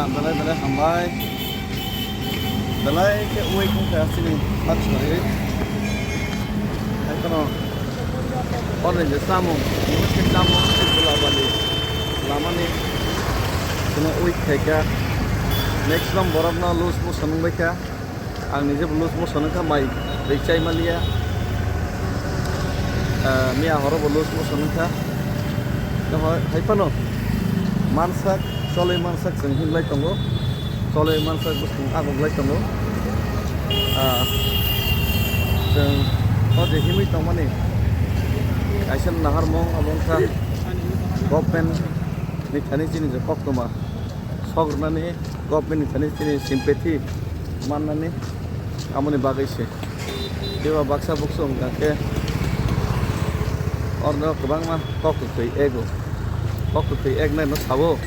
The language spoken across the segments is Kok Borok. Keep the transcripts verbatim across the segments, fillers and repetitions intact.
Belai belai hambai. Belai khe wngwi tongkha chini sak sari. Hai kheno orni je chamung, tini khe chamung, tei bula bali lamani chwngno wngwi khaikha. Maximum borokno loose motion wngbaikha. Ang nijebo loose motion wngkha, mai twi chai manliya. Ah, miya horo bo loose motion wngkha. Tei hai phano mansak, cholwi mansak chwng himlai tongo. Cholwi mansak bwswng agoglai tongo. Ah, chwng o je himwi tongmani kaisa naharmung abo wngkha government ni thani chini je koktwma sok rwnani, government ni thani chini sympathy mannani, amoni bagwi se. Teibo baksa buksu wngkha khe orno kwbangma kok kwthwi ego. Kok kwthwi eknai no sabo.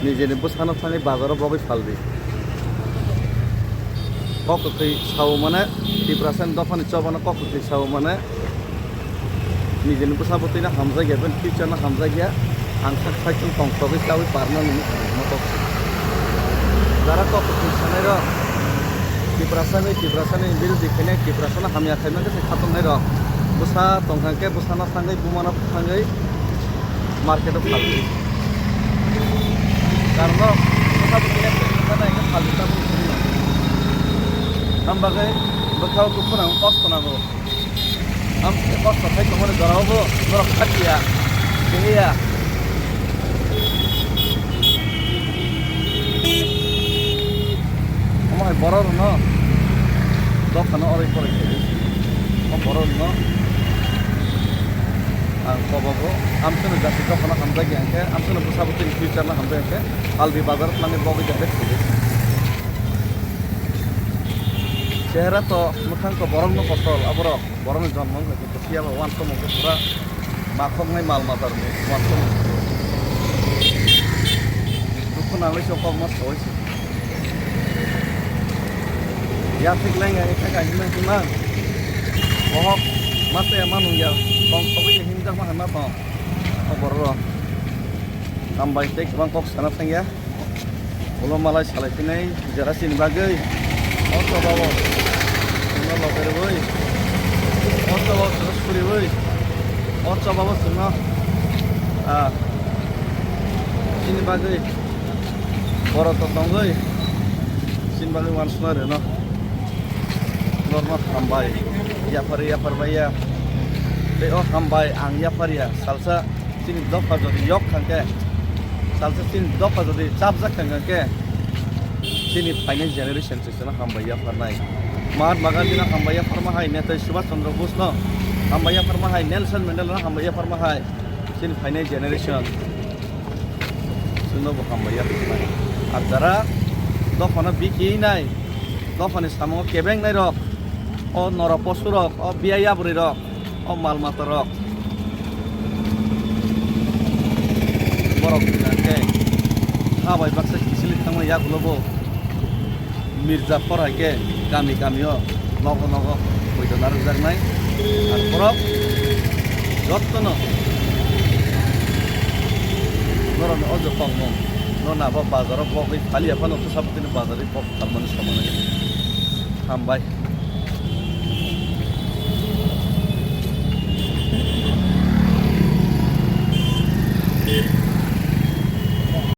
Nijeni bwsano thangwi bazaro bogwi phaldi. Kok kwthwi sao mane Tiprasani dophani chobano kok kwthwi sao mane nijeni bwsa bwtwino hamjakya, bini future no hamjakya, ang sak saichung tongthogwi chawi parna nini motok. Jara kok kwthwi sanai rok, Tiprasani, Tiprasani biruti khainai, Tiprasano hamya khaima khe se khatungnairok. Bwsa tongkha khe bwsano thangwi, bumano thangwi market o phalwi. Karon no bwsa bwtwi khe tongkha nai khe phalwi tabuk sini. Ham bagwi bwkhao dukhu nango, kosto nango. Am kosto khai tongmani jorao bo norok khatiya, keheya. Omo hai borok rokno dophano oroi poroi khaidi. O borok rokno ang kobogo, amsano jati dophano hamjakya hwnkhe, amsano bwsa bwtwini future no hamjakya hwnkhe, aldi bazar o thangwi bogwi jate khaidi. Chehera to, mwkhang to borokno kotor, aborok. Borokni jonmo wngkha khe phiya ba uansukmung khe pura makhoknai mal matarni uansukmung. Dukhu nangwi se kokma soi se. Yathik lengya khe kha hinwi hima. Bohok ma tei ma nungya tong sogwi se himjakma hai ma tong. O borok rok hambai tei kwbang kok sana thangya. Ulo malai salai phinai jera chini bagwi. O choba o chwngno logerwi. O choba o chwngno suriwi. O choba o chwngno, ah, chini bagwi borok to tongwi chini bagwi uansukna rwno. Norma hambai. Yapharwi yapharbai ya. Tei o hambai ang yapharya salsa. Chini dopha jodi yok thangkhe, salsa chini dopha jodi chapjak thangkhe, chini phainai generation se chwngno hambai yapharnai. Mahatma Gandhi no hambai yapharma hai, Netaji Subhash Chandra Bose no hambai yapharma hai, Nelson Mandela no hambai yapharma hai, chini phainai generation chwngno bo hambai yapharnai. Ar jara dophano bikiywi nai, dophani samungo kebengnai rok, o norok posu rok, o biyai yabrwi rok, o mal mata rok. Borok hwnkha khe ha bai baksa kichilwi thangmani yagulo bo Mirza Phor hai khe kami kami o nogo nogo poito narwkjaknai. Ar borok jottono norokni o je kokmung no nabo bazaro pogwi phaliya phano bwsa bwtwini bazarwi pok phalmani somanai. Hambai.